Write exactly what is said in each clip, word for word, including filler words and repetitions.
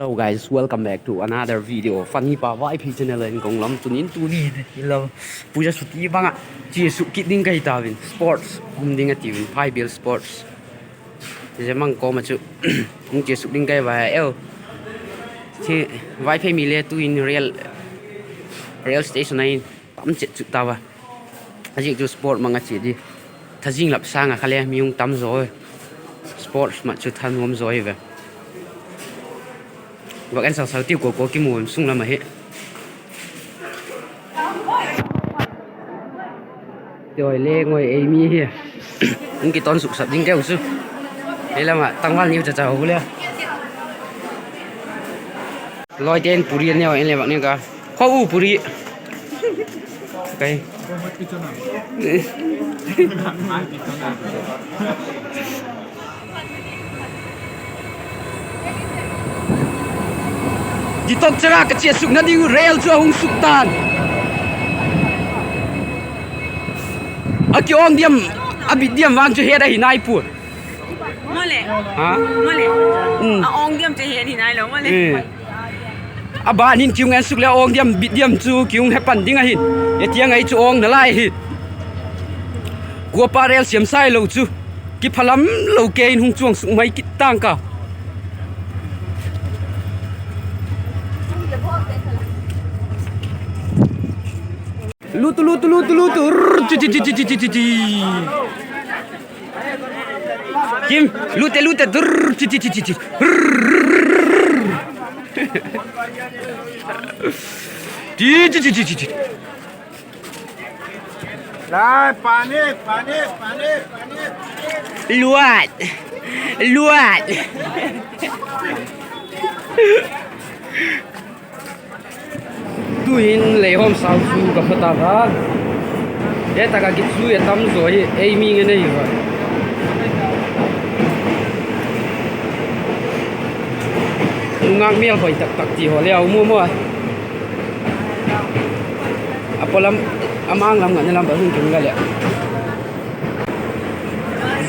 Hello guys, welcome back to another video. Funny Pa Vaiphei channel in kong lam tunin tuni hi lo puja suti bang ah chia suk kit ding ka hi tau in, sports um ding a tiu in, Phaibel Sports. Zia mang kawm ah chu hung chia suk ding ka hi va eu. Vaiphei mi le tu in rail, rail station ah in tam chet chu tau a. A ziak chu sport mang a chia di. Thazing lap sâng ah kha le mi hung tam zaw. Sports mat chu thanuam zaw hi ve. Vak en sau sau tiu ko ko kimu sung lam ahi. Ti oi le ngoi ei mi hi. Hung kiton suk sap ding keu chu. Ei lam ah tangval niu cha cha u le. Lawite'n puri an neu en le vak ning ka. Kho u puri. Kai. Kitok chara ka chia sukna ding uh rail chu a hung suk ta'n. A kiawng diam, a bit diam vang chu het ahi nai pua. A ban in ki hung en suk le a awng diam bit diam chu ki hung he pan ding ahi'n. Hetiang ahi chu awng nalai hi. Kuapa rail siam sai lo chu kiphalam lo ke in hung chuang suk mai kit tang ka. Lutu, lutu, lutu, lutu. Kim, lute, lute. Luat. Luat. Tu'hin leihawm sau chu ka pha ta a. He tak ah kichu a tam zaw hi ei mi ngen ahi va. Nungak mêl hoi tak tak ti haw le a um um a. A paw lam, a mang lam ngatna lam bang hung tung la leh.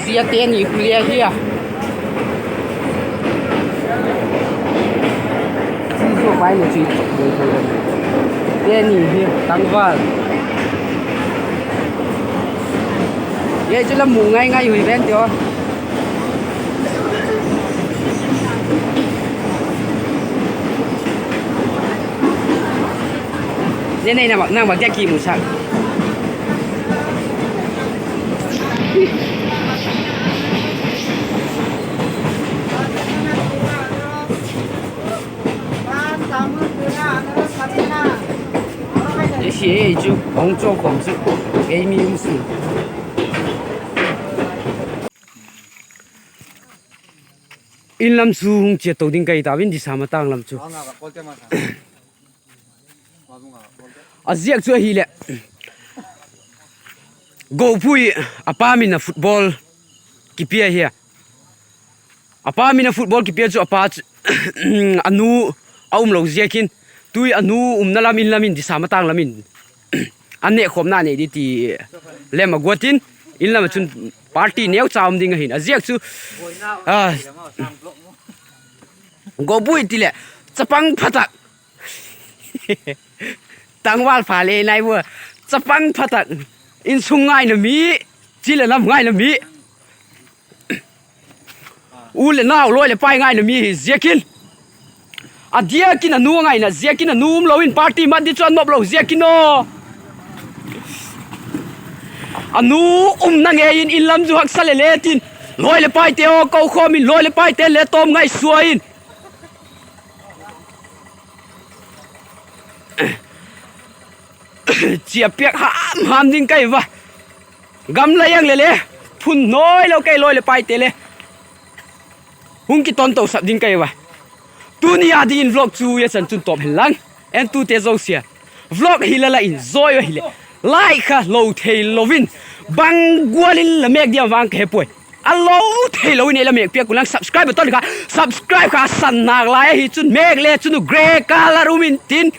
Zia teni khu le ahi a. Zia pai le chu teni hi tangval. Ei chu la mu ngai ngai hui ven ti aw. Zia nei na mak, nang mak zia kimusak. Zia hi ei chu hung chaw khawm chu ei mi um si. In lam chu hung chia to ding ka hi tau in, disa matang lam chu. A ziak chu ahileh, Gopui a pa min a football kipia hi a. A pa min a football kipia chu a pa chu, a nu a um lo ziakin, tui a nu umna lam in lam in disa matang lam in an nêkkhawmna nei di ti lem a guat in, in lam ah chun party neucha um ding ahi'n. A ziak chu, a, Gopui ti leh chapang pha tak. Tangval pha le nai vua, chapang pha tak. Insung ngaina mi, chi leh lam ngaina mi, u leh nau, lawi leh pai ngaina mi hi ziakin, a diakin a nu a ngaina ziakin a nu um lo in party mat di chu a nop lo ziakin aw. A nu umna ngei in in lam zu haksa le le tin, lawi leh paite aw, kokhawm in lawi leh paite le tawm ngaisua in chia piak ham ham ding ka hi va. Gam la iang le le, phun nawi lo kei lawi leh paite le hung kiton to sap ding ka hi va. Tuni a dingin vlog chu hia chan chun tawp hen lang, entute zosia, vlog hi la la in zawi ahileh like kha lo thei lo in, bang gual in la mêk diam vang ka he puai. A lo thei lo in ei la mêk piak un lang, subscribe button kha, subscribe kha san nâk lai ahi chun, mêk le chun u grey color um intin,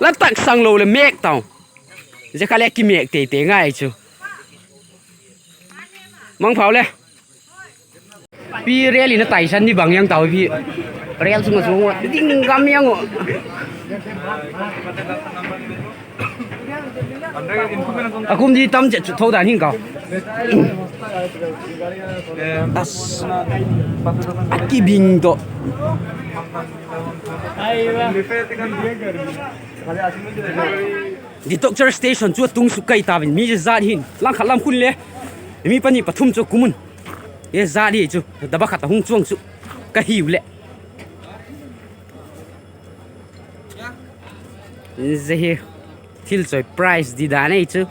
la taksang lo leh mêk tau. Zia kha le kimêk tei tei ngai chu. Mangpha u le. Pi rel in a taisan ni bang iang tau pi. Rêl sung a sung a ding gam iang u. A kum di tam chet chu tho dan hing ka. A kibing to. Detok Church Station chu a tung suk kai ta vin mi zat hin lang khat lam khun le mi pani pathum chu kumun. E zat hi chu daba khat a hung chuang chu ka hiu leh. Zia hi thil chawi prize di dan ei chu.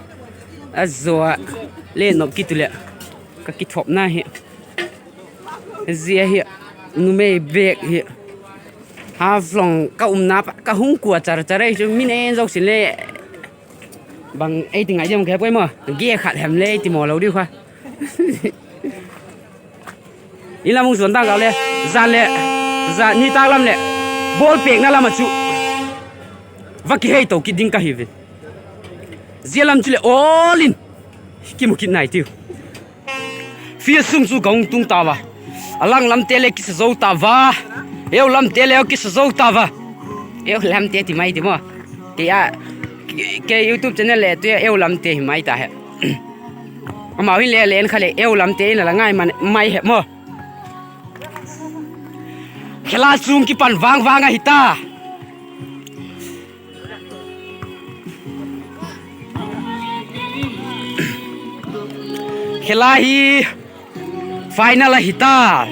A zaw a le nop kit u leh ka kithopna hi. Zia hi numei bêk hi. Haflong ka umna pa ka hung kua char char ei chu min en zo sin le. Bang ei ti ngai diam ka he puai maw. Ge khat hem le ei ti maw lo diu kha. I lam hung zuan dang ka le, zan le, zan ni tak lam leh, ball pêkna lam ah chu va kihei to kit ding ka hiu ve. Zia lam chu leh all in kimu kit nai tiu. Fee sum chu ka hung tung ta va. A lang lamte le kisa zo ta va. Eu lamte le kisa zo ta va. Eu lamte ti mai ti maw. Kei a, kei YouTube channel le tu eu lamte hi mai ta he. Amau hin le len kha leh eu lamte in a la ngai mai he maw. Khela chung kipan vang vang ahi ta. Khela hi final ahi ta.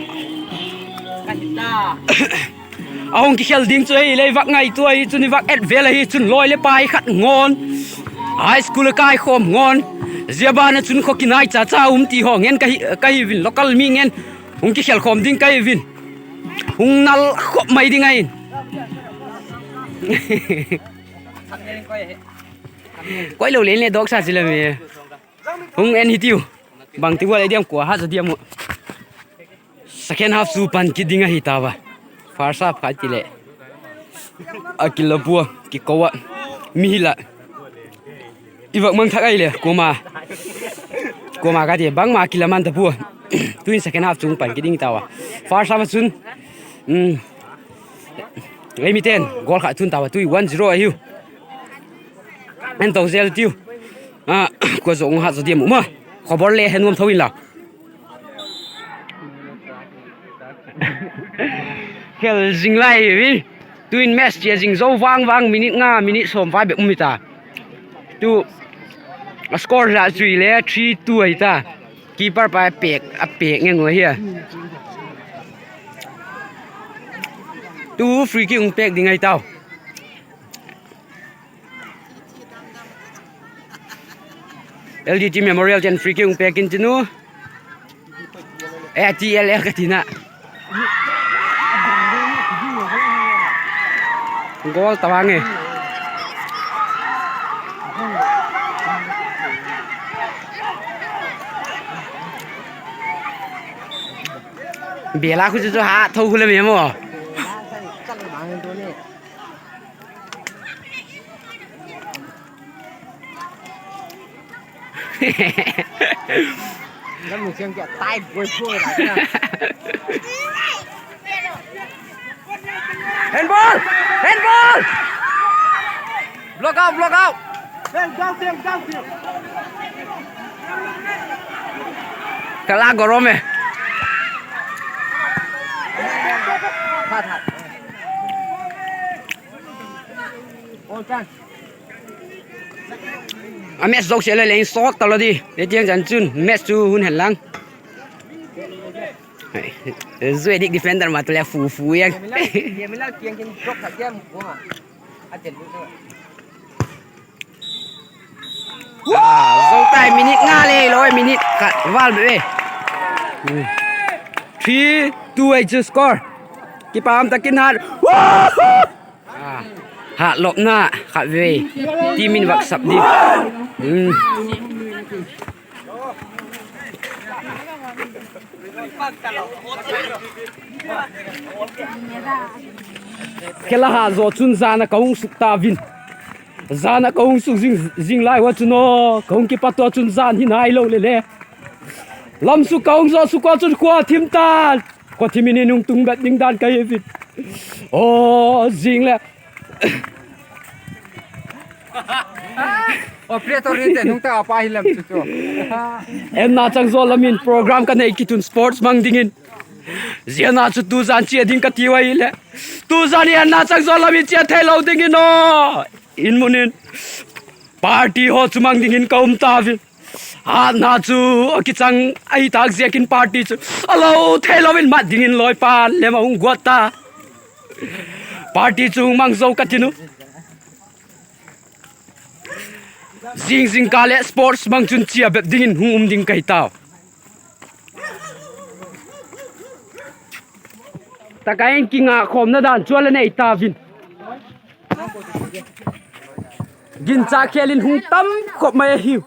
A hung kikhel ding chu ei le vak ngaitua hi chun i vak et vel ahi chun lawi le pai khat ngawn, high school a kai khawm ngawn, zia ban ah chun khaw kinai cha cha um ti haw ngen ka hiu in local mi ngen hung kikhel khawm ding ka hiu in. Hung nal khop mai ding ahi'n. Koilo le le dawksa chi le mi. Hung en hitiu. Bangti gual ei diam kua hat zaw diam uh. Second half chu pan kit ding ahi ta va. First half kha ti leh a kila pua kiko ah mi hi la. I vak mang thak ai le kuama, kuama ka ti bangma kila man ta pua. Tuin second half chung pan kit ding ta va. First half a chun ei miten goal khat chun ta va tui one zero ahiu. En to zel tiu. Kua zawng hat zaw diam uh ma. Khawbor le he nuam tho inla. Khel zing lai hi. Tuin match chia zing zo vang vang minute nga minute sawm vai bek um hi ta. Tu a score la chui le three two ahi ta. Keeper pa pêk a pêk ngen u ahi a. Tu free kick hung pêk ding ahi tau. L D T Memorial ten free kick hung pêk in tin u. A T L L ka tina. Goal ta vang e. Bela khu chu ha tho khu le mi maw. Handball! Handball! Block out, block out! Ka la gorom e. A match zosia le leng sawt talo di. Letiang chan chun match chu hun hen lang. Zui dik defender ma tu le fu fu yang. Zo tai minute nga le lo minute khat val be. Three two ei chu score. Kipam takin hat. Hatlopna khat vei. Team in vak sap di. Khel a hat zaw chun jan a ka hung suk ta vin. Jan a ka hung suk zing lai ua chun aw ka hung kipat ua chun jan hi nailo le le. Lam suk ka hung zaw suk ua chun khua thim ta. Khua thim in hung tung bek ding dan ka hi vin. Aw, zing le. Operator hi te nung ta a pa hi lam chu chu. Enna Changzawl lam in program ka nei kit un sports mang dingin. Zia na chu tuzan chia ding ka tiu ahileh, tuzan i Enna Changzawl lam in chia theilo dingin aw, in mun in party haw chu mang dingin ka um tau in. Hatna chu a kichang ahi tâk ziakin party chu a lo theilo in mat dingin lawipa lem a hung guat ta. Party chu hung mang zo ka tin u. Zing zingkal leh sports mang chun chia bep dingin hung um ding ka hi tau. Tak ah in kingâk khawmna dan chu a la nei tau in. Ginchâk khêl in hung tam khop mai ahiu.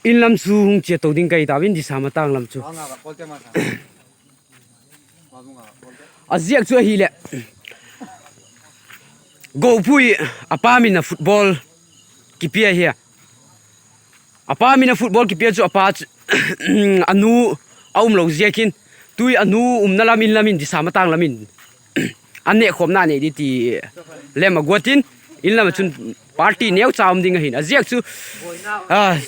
In lam chu hung chia to ding ka hi tau in, disa matang lam chu. A ziak chu ahileh, Gopui, a pa min a football kipia hi a. A pa min a football kipia chu a pa chu, a nu a um lo ziakin, tui a nu umna lam in lam in disa matang lam in a nêkkhawmna nei di ti lem a guat in, in lam ah chun party neucha um ding ahi'n. A ziak chu, a,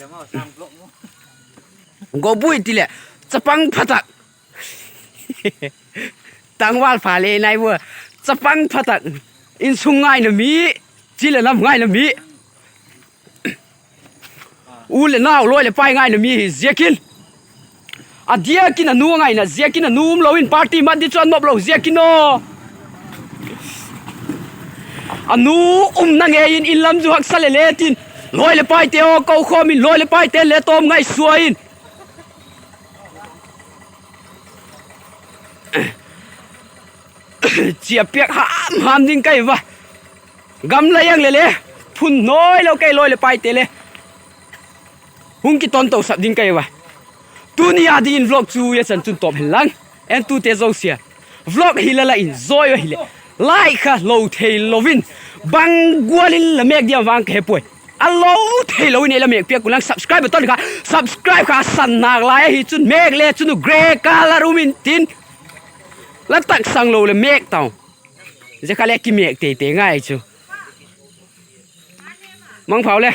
Gopui ti leh chapang pha tak, tangval pha le nai vua, chapang pha tak, insung ngaina mi, chi leh lam ngaina mi, u leh nau, lawi leh pai ngaina mi hi ziakin, a diak in a nu a ngaina ziakin a nu um lo in party mat di chu a nop lo ziakin aw. A nu umna ngei in in lam zu haksa le le tin, lawi leh paite aw, kokhawm in, lawi leh paite'n le tawm ngaisua in. Chia piak ham ham ding ka hi va. Gam la yang le le, phun nawi lo kei lawi leh paite le hung kiton to sap ding ka hi va. Tuni a dingin vlog chu zia chan chun tawp hen lang. Entute zosia, vlog hi la la in zawi u ahileh, like kha lo theilo in, bang gual in la mêk diam vang ka he puai. A lo theilo in ei la mêk piak u lang, subscribe button kha, subscribe kha san nâk lai ahi chun mêk le chun u grey color um intin, la taksang lo leh mêk tau. Zia kha le kimêk teitei ngai chu. Mangpha u le.